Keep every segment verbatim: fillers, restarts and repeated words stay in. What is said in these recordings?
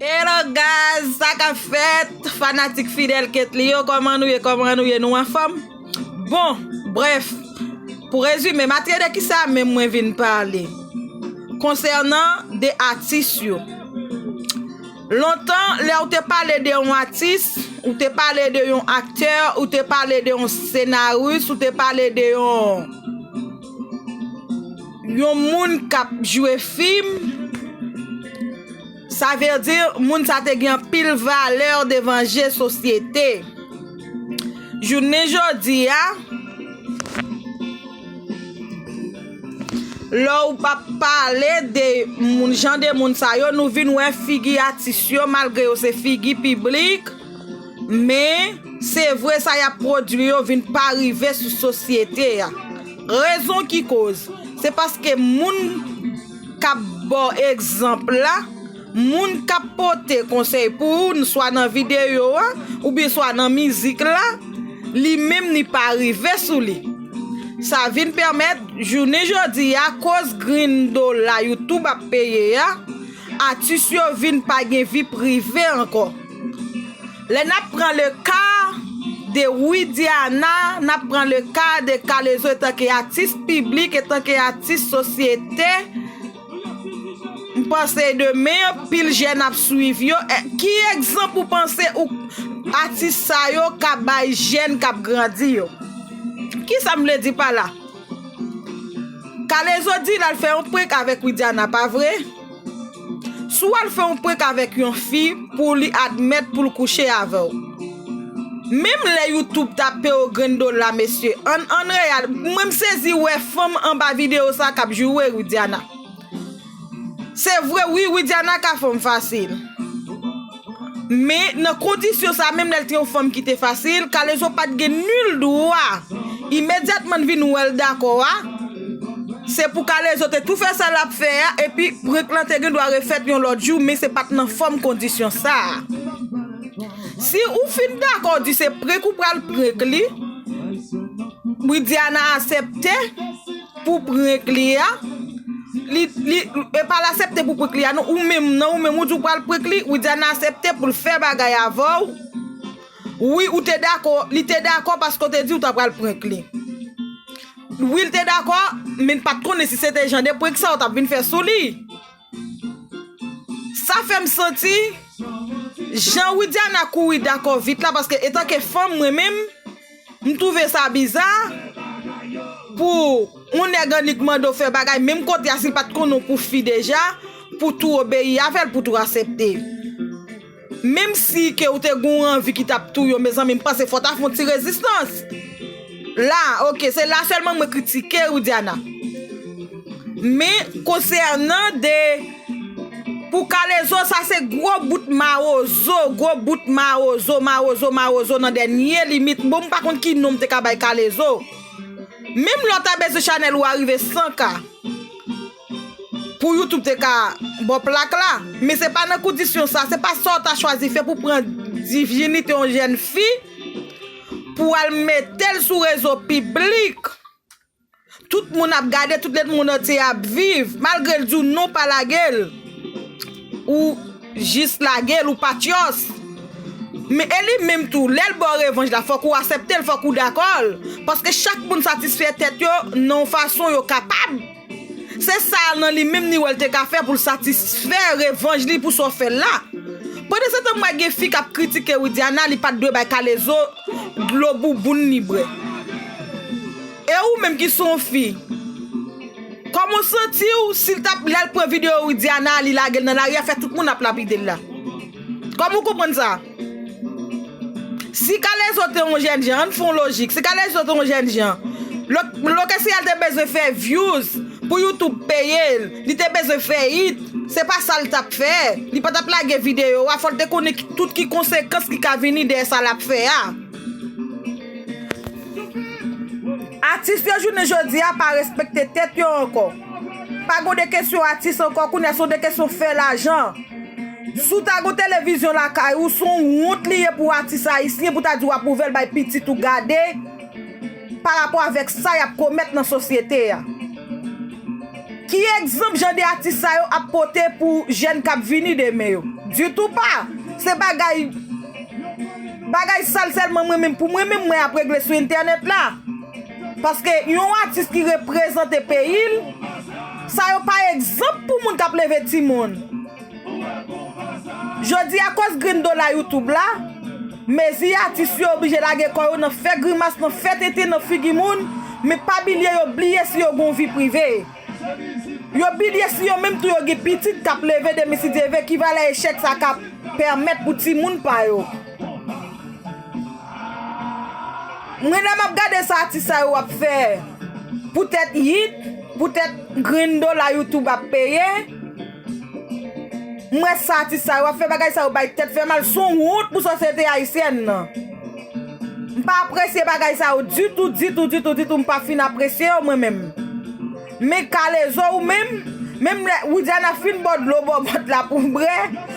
Hello guys, sa k ap fèt? Fanatik fidèl Ketly yo, kòman nou ye? Kòman nou ye? Nou anfòm? Bon, brèf, pou rezime, m a tande de kisa menm mwen vin pale konsènan de atis yo. Lontan, lè ou te pale de yon atis, ou te pale de yon aktè, ou te pale de yon senaris, ou te pale de yon yon moun k ap jwe fim, sa vle di moun sa te gen anpil valè devan je sosyete. Jounen jodi a, lè w ap pale de moun, jan de moun sa yo, nou vin wè figi atis yo, malgre yo se figi piblik, men se vre sa y ap pwodui yo vin pa rive sou sosyete a. Rezon ki koz, se paske moun k ap ba w egzanp la, moun k ap pote konsèy pou ou, swa nan videyo a, oubyen swa nan mizik la, li menm li pa rive sou li. Sa vin pèmèt, jounen jodi a, koz grenn dola YouTube ap peye a, atis yo vin pa gen vi prive ankò. Lè n ap pran le ka de Widiana, n ap pran le ka de K-Lezo etanke atis piblik, etanke atis sosyete, m panse demen, anpil jèn ap swiv yo. E, ki egzanp ou panse ou, atis sa yo ka bay jèn k ap grandi yo? Kisa m vle di pa la? K-Lezo di l al fè yon prank avèk Widiana, pa vre? Si w al fè yon prank avèk yon fi pou li admèt pou l kouche avè w. Menm lè YouTube t ap peye w grenn dola, mesye, ann, ann reyal, mwen m sezi wè fanm anba videyo sa k ap joure Widiana. Se vre, wi, Widiana ka fanm fasil. Men, nan kondisyon sa, menm lè l te yon fanm ki te fasil, K-Lezo pa t gen nil dwa imedyatman l vin wè l dakò a. Se pou K-Lezo te tou fè sa l ap fè a, epi prank lan te gen dwa refèt yon lòt jou, men se pa t nan fòm kondisyon sa a. Si ou fin dakò di se prank ou pral prank li, Widiana asepte pou prank li a, li, li, e pa l asepte pou prank li a, non, ou menm, non, ou menm, ou di w pral prank li, Widiana asepte pou l fè bagay avè w. Wi, ou te dakò, li te dakò paske w te di w ta pral prank li. Wi, l te dakò, men l pa t konnen si se te jan de prank sa w t ap vin fè sou li. Sa fè m santi, jan Widiana kouri dakò vit la, paske etanke fanm, mwen menm, m twouve sa biza pou yon nèg annik mande w fè bagay, menm kote a, si l pa t konnen w pou fi deja, pou tou obeyi avè l, pou tou asepte. Menm si ke ou te gen yon anvi ki t ap touye w, mezanmi, m panse fò w ta fè yon ti rezistans. La, oke, se la sèlman mwen kritike Widiana. Men, konsènan de, pou K-Lezo, sa se gwo bout mawozo, gwo bout mawozo, mawozo, mawozo nan dènye limit. Bon, m pa konn ki non m te ka bay K-Lezo. Menm lè w ta bezwen chanèl ou a rive san K pou YouTube te ka ba w plak la. Men se pa nan kondisyon sa, se pa sa w ta chwazi fè pou pran divinite yon jèn fi pou al mete l sou rezo piblik. Tout moun ap gade, tout lemonn antye ap viv. Malgre l di w non, pa lage l. Ou jis lage l, ou patyòs. Men e li menm tou, lè l ba w revanj la, fòk ou asepte l, fòk ou dakò l. Paske chak moun satisfè tèt yo nan yon fason yo kapab. Se sa nan li menm li wè l te ka fè pou l satisfè revanj li pou sa w fè l la. Pandansetan, m wè gen fi k ap kritike Widiana, li pa t dwe bay K-Lezo dlo bouboun li bwè. E ou menm ki se yon fi, kòman w santi w si l t ap, lè l pran videyo Widiana, li lage l nan lari a, fè tout moun ap lapide l la? Kòman w konprann sa? Si K-Lezo te yon jèn jan, ann fè yon lojik, si K-Lezo te yon jèn jan, lo-, lo ke si al te bezwen fè views pou YouTube peye l, li te bezwen fè hit, se pa sa l t ap fè. Li pa t ap lage videyo a, fò l te konnen ki, tout ki konsekans ki ka vini dèyè sa l ap fè a. Atis yo jounen jodi a pa respekte tèt yo ankò. Pa gon de kesyon atis ankò, kounye a se yon de kesyon fè lajan. Si w ta gon televizyon lakay ou, se yon wont li ye pou atis ayisyen pou ta di w ap ouvè l bay pitit ou gade pa rapò avèk sa y ap komèt nan sosyete a. Ki egzanp jan de atis sa yo ap pote pou jèn k ap vini demen yo? Ditou pa. Se bagay bagay sal sèlman mwen menm pou mwen menm mwen ap regle sou entènèt la. Paske yon atis ki reprezante peyi l, sa yo pa egzanp pou moun k ap leve timoun. Jodi a, akoz grenn dola YouTube la, mezi atis yo oblije lage kò yo nan fè grimas, nan fè tenten nan figi moun, men pa bliye yo bliye si yo gon vi prive. Yo bliye si yo menm tou yo gen pitit k ap leve demen si Dye ve, ki valè echèk sa ka pèmèt pou timoun pa yo. Mwen lè m ap gade sa atis sa yo ap fè, poutèt yit, poutèt grenn dola YouTube ap peye, m wè sa atis sa yo ap fè, bagay sa yo bay tèt fè mal, se yon wont pou sosyete ayisyèn nan. M pa apresye bagay sa yo ditou, ditou, ditou, ditou, m pa fin apresye yo mwen menm. Men Kalezo ou menm, menm lè Widiana fin ba w dlo bòbòt la pou w bwè,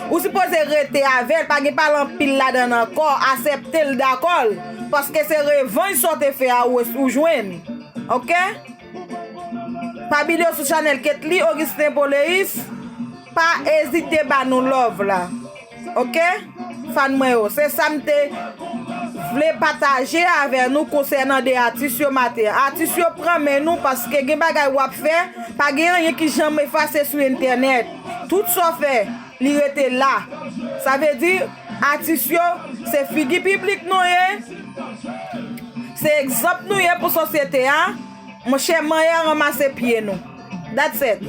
ou sipoze rete avè l, pa gen pale anpil ladan l ankò, asèpte l, dakò l, paske se revanj sa w te fè a ou, ou jwenn. Oke? Pa bliye sou chanèl Ketly Augustin Poleis, pa ezite ba nou love la. Oke? Fan mwen yo, se sa m te vle pataje avè nou konsènan de atis yo maten an. Atis yo pran men nou paske gen bagay w ap fè, pa gen anyen ki janm efase sou entènèt. Tout sa w fè, li rete la. Sa vle di, atis yo, se figi piblik nou ye, se egzanp nou ye pou sosyete a. Monchè, manyè ranmase pye nou. That's it.